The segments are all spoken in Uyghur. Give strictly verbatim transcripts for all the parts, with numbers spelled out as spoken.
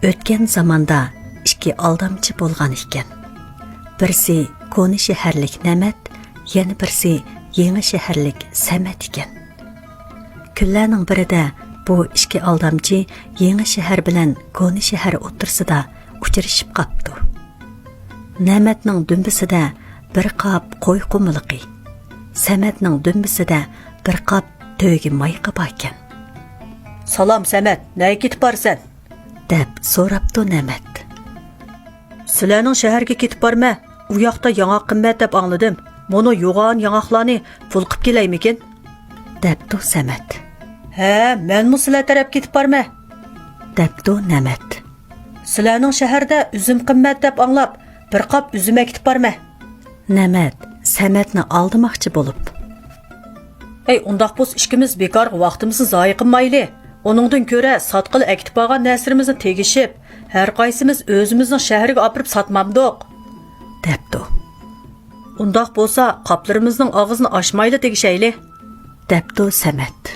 ئۆتكەن زاماندا ئىككى ئالدامچى بولغان ئىكەن. بىرسى كونا شەھەرلىك نەمەت، يەنە بىرسى يېڭى شەھەرلىك سەمەت ئىكەن. كۈنلەرنىڭ بىرىدە بۇ ئىككى ئالدامچى يېڭى شەھەر بىلەن كونا شەھەر ئوتتۇرىسىدا ئۇچرىشىپ قاپتۇ. نەمەتنىڭ دۈمبىسىدە بىر قاپ قوي قومىلىقى، سەمەتنىڭ دۈمبىسىدە بىر قاپ تۆگە مايىقى باركەن. «سالام سەمەت، نەگە كېتىپ بارىسەن؟» دەپ سوراپتۇ نەمەت. «سىلەرنىڭ شەھەرگە كېتىپ بارىمەن، ئۇ ياقتا ياڭاق قىممەت دەپ ئاڭلىدىم. مۇنۇ يوغان ياڭاقلارنى پۇل قىپ كېلەيمىكىن؟» دەپتۇ سەمەت. «ھە، مەنمۇ سىلەر تەرەپ كېتىپ بارىمەن.» دەپتۇ نەمەت. «سىلەرنىڭ شەھەردە ئۈزۈم قىممەت دەپ ئاڭلاپ، بىر قاپ ئۈزۈم ئەكېتىپ بارىمەن.» نەمەت سەمەتنى ئالدىماقچى بولۇپ. «ئەي، ئۇنداق بولسا ئىككىمىز بىكارغا ۋاقتىمىزنى زايە قىلمايلى. ئۇنىڭدىن كۆرە ساتقىلى ئەكېتىپ بارغان نەرسىلىرىمىزنى تېگىشىپ، ھەر قايسىمىز ئۆزىمىزنىڭ شەھىرىگە ئاپىرىپ ساتمامدۇق؟» دەپتۇ. «ئۇنداق بولسا قاپلىرىمىزنىڭ ئاغزىنى ئاچمايلا تېگىشەيلى.» دەپتۇ سەمەت.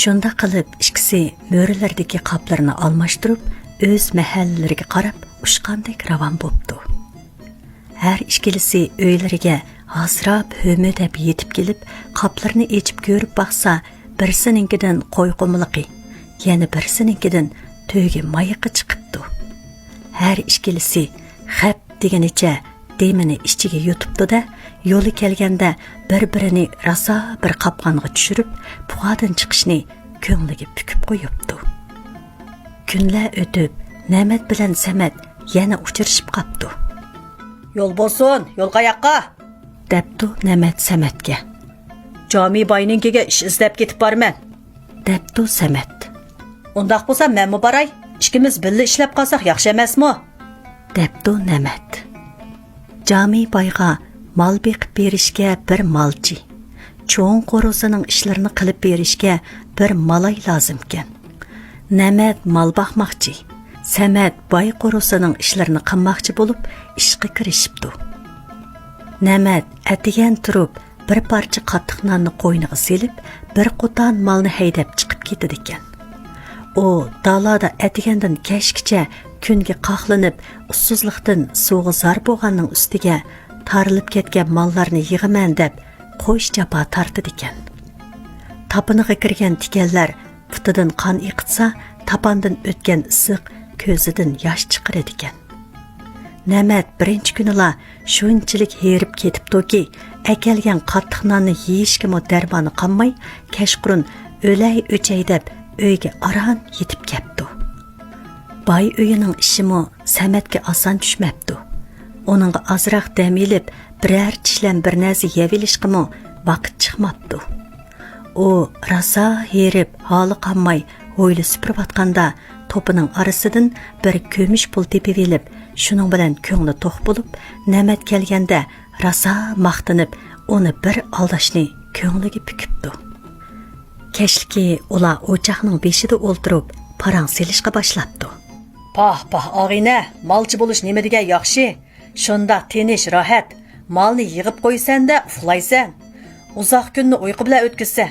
شۇنداق قىلىپ ئىككىسى مۈرىلىرىدىكى قاپلىرىنى ئالماشتۇرۇپ، ئۆز مەھەللىلىرىگە قاراپ ئۇچقاندەك راۋان بوپتۇ. ھەر ئىككىلىسى ئۆيلىرىگە ھاسىراپ ھۆمۈدەپ يېتىپ كېلىپ، قاپلىرىنى ئېچىپ كۆرۈپ باقسا، بىرسىنىڭكىدىن قوي قومىلىقى، يەنە بىرسىنىڭكىدىن تۆگە مايىقى چىقىپتۇ. ھەر ئىككىلىسى خەپ دېگىنىچە دېمىنى ئىچىگە يۇتۇپتۇ-دە، يولى كەلگەندە بىر-بىرىنى راسا بىر قاپقانغا چۈشۈرۈپ، پۇخادىن چىقىشنى كۆڭلىگە پۈكۈپ قويۇپتۇ. كۈنلەر ئۆتۈپ، نەمەت بىلەن سەمەت يەنە ئۇچرىشىپ قاپتۇ. «يول بولسۇن، يول قاياققا؟» دەپتۇ نەمەت سەمەتكە. «جامى باينىڭكىگە ئىش ئىزدەپ كېتىپ بارىمەن.» دەپتۇ سەمەت. «ئۇنداق بولسا مەنمۇ باراي، ئىككىمىز بىللە ئىشلەپ قالساق ياخشى ئەمەسمۇ؟» دەپتۇ نەمەت. جامى بايغا مال بېقىپ بېرىشكە بىر مالچى، چوڭ قورۇسىنىڭ ئىشلىرىنى قىلىپ بېرىشكە بىر مالاي لازىمكەن. نەمەت مال باقماقچى، سەمەت باي قورۇسىنىڭ ئىشلىرىنى قىلماقچى بولۇپ ئىشقا كىرىشىپتۇ. نەمەت ئەتىگەن تۇرۇپ، بىر پارچە قاتتىق ناننى قوينىغا سېلىپ، بىر قوتان مالنى ھەيدەپ چىقىپ كېتىدىكەن. ئۇ دالادا ئەتىگەندىن كەچكىچە كۈنگە قاقلىنىپ، ئۇسسۇزلۇقتىن سۇغا زار بولغاننىڭ ئۈستىگە تارىلىپ كەتكەن ماللارنى يىغىمەن دەپ قوش جاپا تارتىدىكەن. تاپىنىغا كىرگەن تىكەنلەر پۇتىدىن قان ئېقىتسا، تاپاندىن ئۆتكەن ئىسسىق كۆزىدىن ياش چىقىرىدىكەن. نەمەت بىرىنچى كۈنىلا شۇنچىلىك ھېرىپ كېتىپتۇكى، ئەكەلگەن قاتتىق ناننى يېيىشكىمۇ دەرمانى قالماي، كەچقۇرۇن ئۆلەي ئۆچەي دەپ ئۆيگە ئاران يېتىپ كەپتۇ. باي ئۆيىنىڭ ئىشىمۇ سەمەتكە ئاسان چۈشمەپتۇ. ئۇنىڭغا ئازراق دەم ئېلىپ، بىرەر چىشلەم بىر نەرسە يەۋېلىشقىمۇ ۋاقىت چىقماپتۇ. ئۇ راسا ھېرىپ، ھالى قانماي ھويلا سۈپۈرۈۋاتقاندا، توپىنىڭ ئارىسىدىن بىر كۈمۈش پۇل تېپىۋېلىپ، شۇنىڭ بىلەن كۆڭلى توق بولۇپ، نەمەت كەلگەندە راسا ماختىنىپ، ئۇنى بىر ئالداشنى كۆڭلىگە پۈكۈپتۇ. كەچلىكى ئۇلار ئوچاقنىڭ بېشىدا ئولتۇرۇپ، پاراڭ سېلىشقا باشلاپتۇ. پاھ، پاھ، ئاغىنە، مالچى بولۇش نېمە دېگەن ياخشى! شۇنداق تىنچ، راھەت. مالنى يىغىپ قويىسەن-دە، ئۇخلايسەن. ئۇزاق كۈننى ئۇيقۇ بىلەن ئۆتكۈزسەن.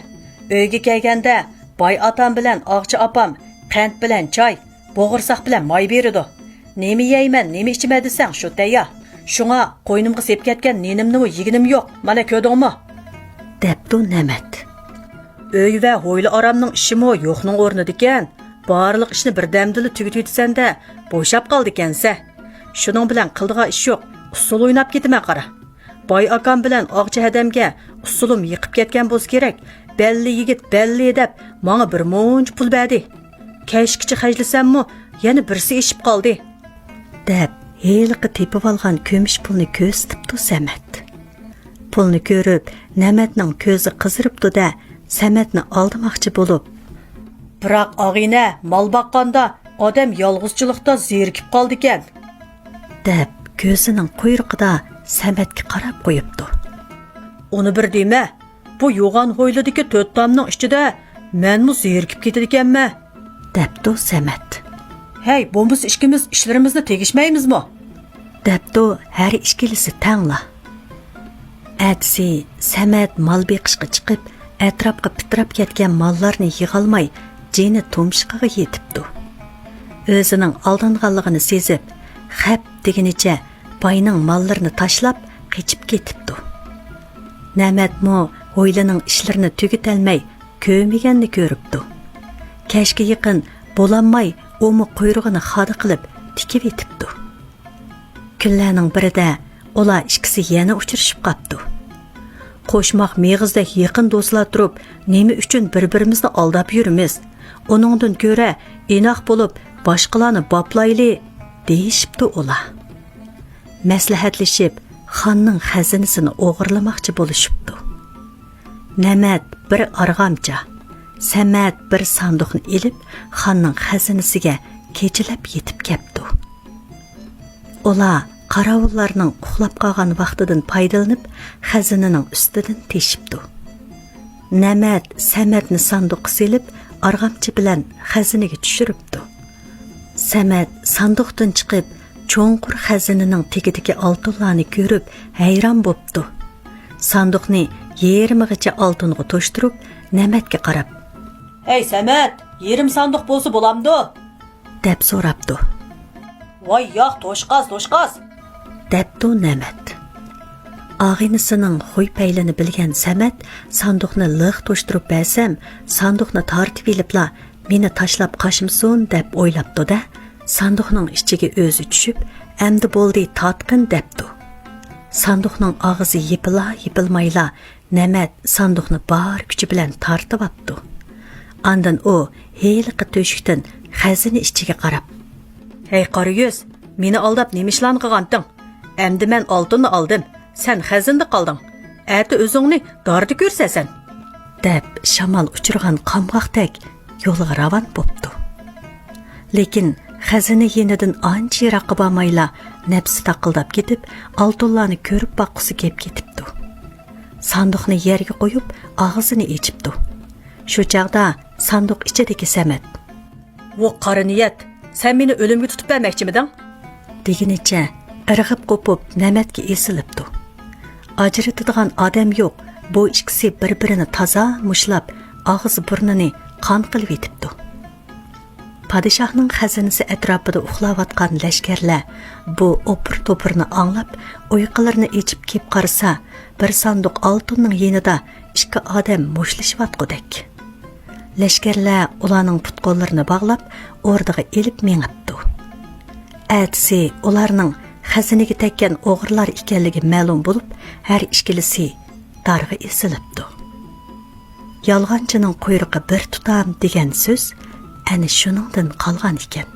ئۆيگە كەلگەندە، باي ئاتام بىلەن ئاغىچى ئاپام قەنت بىلەن چاي، بوغۇرساق بىلەن ماي بېرىدۇ. نېمە يەيمەن، نېمە ئىچىمەن دېسەڭ، شۇ تەييار. شۇڭا قوينۇمغا سېلىپ كەتكەن نېنىمنىمۇ يېگىنىم يوق، مانا كۆردۈڭمۇ؟ دەپتۇ نەمەت. ئۆي ۋە ھويلا ئارامنىڭ ئىشىمۇ يوقنىڭ ئورنىدىكەن. بارلىق ئىشنى بىردەمدىلا تۈگىتىۋېتىسەن-دە، بوشاپ قالىدىكەنسەن. شۇنىڭ بىلەن قىلىدىغان ئىش يوق، ئۇسسۇل ئويناپ كېتىمەن قارا. باي ئاكام بىلەن ئاغىچى ھەدەمگە ئۇسسۇلۇم يېقىپ كەتكەن بولسا كېرەك، بەللى يىگىت بەللى دەپ ماڭا بىر مۇنچە پۇل بەردى. كەچكىچە خەجلىسەممۇ يەنە بىرسى ئېشىپ قالدى. دەپ، ھېلىقى تېپىۋالغان كۈمۈش پۇلنى كۆرسىتىپتۇ سەمەت. پۇلنى كۆرۈپ، نەمەتنىڭ كۆزى قىزىرىپتۇ-دە، سەمەتنى ئالدىماقچى بولۇپ، بىراق ئاغىنە، مال باققاندا ئادەم يالغۇزچىلىقتا زېرىكىپ قالىدىكەن. دەپ، كۆزىنىڭ قۇيرۇقىدا سەمەتكە قاراپ قويۇپتۇ. ئۇنى بىر دېمە، بۇ يوغان ھويلىدىكى تۆت تامنىڭ ئىچىدە مەنمۇ زېرىكىپ كېتىدىكەنمەن. دەپتۇ سەمەت. ھەي، بولمىسا ئىككىمىز ئىشلىرىمىزنى تېگىشمەيمىزمۇ؟ دەپتۇ ھەر ئىككىلىسى تەڭلا. ئەتىسى سەمەت مال بېقىشقا چىقىپ، ئەتراپقا پىتىراپ كەتكەن ماللارنى يىغالماي، جېنى تۇمشۇقىغا يېتىپتۇ. ئۆزىنىڭ ئالدانغانلىقىنى سېزىپ، خەپ دېگىنىچە باينىڭ ماللىرىنى تاشلاپ قېچىپ كېتىپتۇ. نەمەتمۇ ھويلىنىڭ ئىشلىرىنى تۈگىتەلمەي كۆمۈگەننى كۆرۈپتۇ. كەچكە يېقىن بولالماي ئۇمۇ قۇيرۇقىنى خادا قىلىپ تىكىۋېتىپتۇ. كۈنلەرنىڭ بىرىدە ئۇلار ئىككىسى يەنە ئۇچرىشىپ قاپتۇ. «قوشماق مېغىزدەك يېقىن دوستلار تۇرۇپ، نېمە ئۈچۈن بىر-بىرىمىزنى ئالداپ يۈرىمىز؟ ئۇنىڭدىن كۆرە ئىناق بولۇپ، باشقىلارنى باپلايلى» دېيىشىپتۇ ئۇلار. مەسلىھەتلىشىپ، خاننىڭ خەزىنىسىنى ئوغرىلىماقچى بولۇشۇپتۇ. نەمەت بىر ئارغامچا، سەمەت بىر ساندۇقنى ئېلىپ، خاننىڭ خەزىنىسىگە كېچىلەپ يېتىپ كەپتۇ. ئۇلار قاراۋۇللارنىڭ ئۇخلاپ قالغان ۋاقتىدىن پايدىلىنىپ، خەزىنىنىڭ ئۈستىدىن تېشىپتۇ. نەمەت سەمەتنى ساندۇققا سېلىپ، ئارغامچا بىلەن خەزىنىگە چۈشۈرۈپتۇ. سەمەت ساندۇقتىن چىقىپ، چوڭقۇر خەزىنىنىڭ تېگىدىكى ئالتۇنلارنى كۆرۈپ، ھەيران بوپتۇ. ساندۇقنى يېرىمىغىچە ئالتۇنغا توشتۇرۇپ، نەمەتكە قاراپ: «ھەي، سەمەت، يېرىم ساندۇق بولسا بولامدۇ؟» دەپ سوراپتۇ. «ۋاي ياق، توشقاز، توشقاز!» دەپتۇ نەمەت. ئاغىنىسىنىڭ خۇي پەيلىنى بىلگەن سەمەت، ساندۇقنى لىق توشتۇرۇپ بەرسەم، ساندۇقنى تارتىۋېلىپلا مېنى تاشلاپ قاچمىسۇن دەپ ئويلاپتۇ-دە، ساندۇقنىڭ ئىچىگە ئۆزى چۈشۈپ، «ئەمدى بولدى، تارتقىن» دەپتۇ. ساندۇقنىڭ ئاغزى يېپىلا يېپىلمايلا، نەمەت ساندۇقنى بار كۈچى بىلەن تارتىۋاپتۇ. ئاندىن ئۇ ھېلىقى تۆشۈكتىن خەزىنە ئىچىگە قاراپ: «ھەي قارا يۈز، مېنى ئالداپ نېمە ئىشلارنى قىلغانتىڭ؟ ئەمدى مەن ئالتۇننى ئالدىم، سەن خەزىنىدە قالدىڭ. ئەتە ئۆزۈڭنى داردا كۆرسەن سەن!» دەپ، شامال ئۇچۇرغان قامغاقتەك يولىغا راۋان بوپتۇ. لېكىن خەزىنە يېنىدىن ئانچە يىراققا بارمايلا، نەپسى تاقىلداپ كېتىپ، ئالتۇنلارنى كۆرۈپ باققۇسى كېلىپ كېتىپتۇ. ساندۇقنى يەرگە قويۇپ، ئاغزىنى ئېچىپتۇ. شۇ چاغدا ساندۇق ئىچىدىكى سەمەت: «ۋۇ قارا نىيەت، سەن مېنى ئۆلۈمگە تۇتۇپ بەرمەكچىمىدىڭ؟» دېگىنىچە ئىرغىپ قوپۇپ، نەمەتكە ئېسىلىپتۇ. ئاجرىتىدىغان ئادەم يوق، بۇ ئىككىسى بىر-بىرىنى تازا مۇشلاپ، ئاغزى-بۇرنىنى قان قىلىۋېتىپتۇ. پادىشاھنىڭ خەزىنىسى ئەتراپىدا ئۇخلاۋاتقان لەشكەرلەر بۇ ئوپۇر-توپۇرنى ئاڭلاپ، ئۇيقۇلىرىنى ئېچىپ كېلىپ قارىسا، بىر ساندۇق ئالتۇننىڭ يېنىدا ئىككى ئادەم مۇشتلىشىۋاتقۇدەك. لەشكەرلەر ئۇلارنىڭ پۇت-قوللىرىنى باغلاپ، ئوردىغا ئېلىپ مېڭىپتۇ. ئەتىسى ئۇلارنىڭ خەزىنىگە تەگكەن ئوغرىلار ئىكەنلىكى مەلۇم بولۇپ، ھەر ئىككىلىسى دارغا ئېسىلىپتۇ. «يالغانچىنىڭ قۇيرۇقى بىر تۇتام» دېگەن سۆز ئەنە شۇنىڭدىن قالغان ئىكەن.